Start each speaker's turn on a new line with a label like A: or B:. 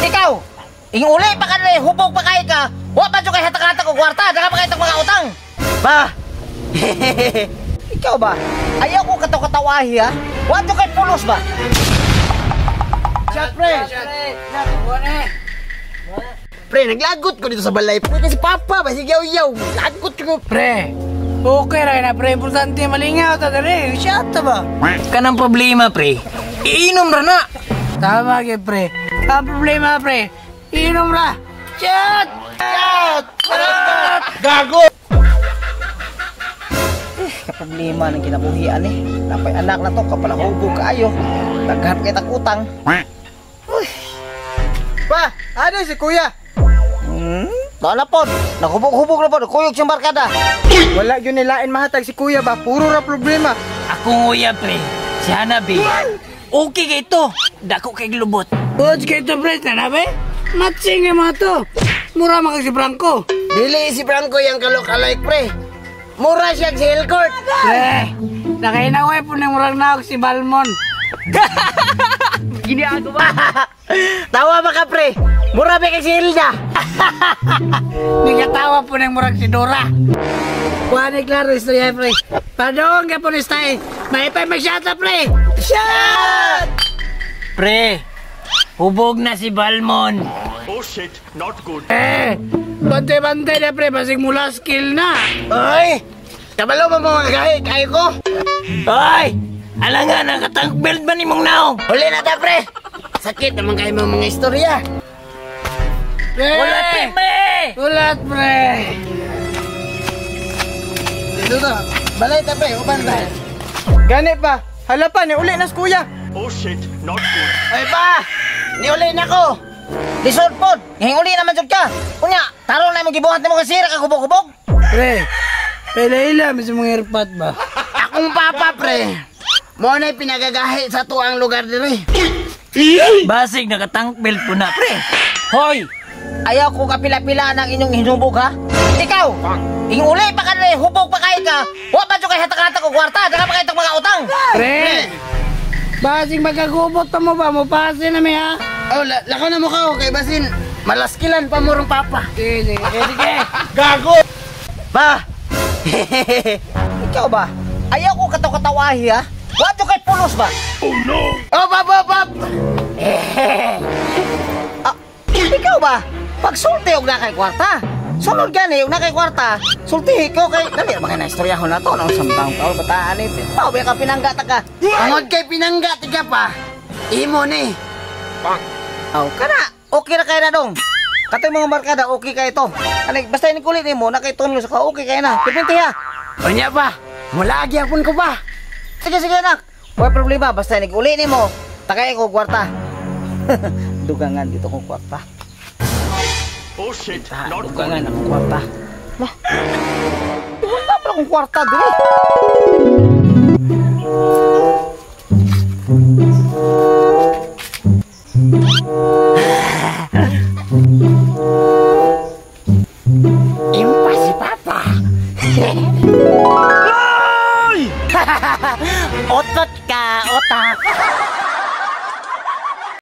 A: Ikaw, inguli pa ka na eh, hubog pa kay ka. Wa pa dyan kay hatak-hatak og kwarta, daka pa kay mga utang. Ba? Ikaw ba? Ayaw ko kataw-katawahi ha? Wa dyan kay pulos ba?
B: Shot, pre! Pre, naglagot ko dito sa balay. Pre, kasi papa, ba sige yaw. Lagot ko.
C: Pre, okay ra na pre, importante malingaw ta diri. Shot ta ba?
D: Kanang problema, pre. Iinom ra na.
C: Tama gyud, pre. Ang problema, pre, inom ra. Shot!
B: Shot!
A: Gago! Kaproblema ng kinabuhian eh. Napay anak na to, kapalahubog kaayo. Daghan kay tag utang.
B: Pa, ano si kuya?
A: Doon na pod. Naghubog-hubog na pod. Kuyog siyang barkada.
B: Wala yun nilain mahatag si kuya ba? Puro ra problema.
D: Akong uya, pre. Si Hanabi. Okay kay to. Dako kay glubot.
C: Buds kay to, pre, tanabi? Matching yung mga to. Mura man kay si Franco.
B: Dili si Franco yung kalok-alike, pre. Mura siya si Hillcourt.
C: Pre, nakainaway po ng murang naog si Balmon.
A: Tawa ba ka, pre? Mura ba kay si Hilda?
C: Nagkatawa po ng murag si Dora. Kuha ni klaro istorya, pre. Padong ka po ni Stay. Maipay magshata, pre.
A: Shot!
D: Pre, hubog na si Balmon.
E: Oh shit, not good.
C: Eh, bante-bante na, pre. Basig mula skill na.
B: Oy! Kabalo ba mga gahi? Kayo ko?
D: Ay! Alangan, nakatang belt ba ni mong naong?
B: Huli na ta, pre. Sakit naman kayo mga istorya.
C: Pre!
D: Ulat, pre!
C: Ulat, pre.
B: Dito to. Balay ta, pre. Uban ta. Gani pa. Hala pa, ni uli na si kuya.
E: Oh shit, not good.
A: Ay pa! Niuli na ko! Lisod pod! Ngayong naman jud ka! Unya, tarong na imong gibuhat nimo kasi ka hubog-hubog!
C: Pre, pila-ila, mas mga airpot ba?
B: Akong papa, pre. Mo na'y pinagagahi sa tuang lugar dire.
D: Basig, nakatang belt po na, pre. Hoy!
A: Ayaw ko kapila-pila ng inyong hinubog ha? Ikaw! Inguli pa ka na eh, hubog pa kay ka! Wa pa dyan kay hatak-hatak og kwarta, daka pa kay mga utang!
C: Pre! Basig magkagubot pa mo ba? Mupase na may ha?
B: Oh, lakaw na mo ka, kay basin. Malaskilan pa mo rong papa.
C: Sige, sige, sige.
A: Ba! Ikaw ba? Ayaw ko kataw-katawahi ha? Wa dyan kay pulos ba?
B: Oh, pap, pap, pap.
A: Ah, ikaw ba? Pagsulti og na kay kwarta. Sulod gani og na kay kwarta. Sultihi ko kay dali ba kay na istoryahon na to nang samtang taon bataan ni. Pao ba ka pinangga ta ka?
B: Tungod kay pinangga, tiga pa. Imo ni.
A: Aw kana. Okay ra kay na dong. Katoy mga barkada okay kay to. Ani basta ini kulit nimo na kay tunlo sa ka okay kay na. Pipinti ha.
B: Unya pa. Mula gyapon ko pa.
A: Sige sige anak. Wala problema basta ini uli nimo. Tagay ko kwarta. Dugangan dito kong kwarta.
E: Oh shit, not good.
A: Dugangan akong kwarta. Lah. Wala pa akong kwarta diri.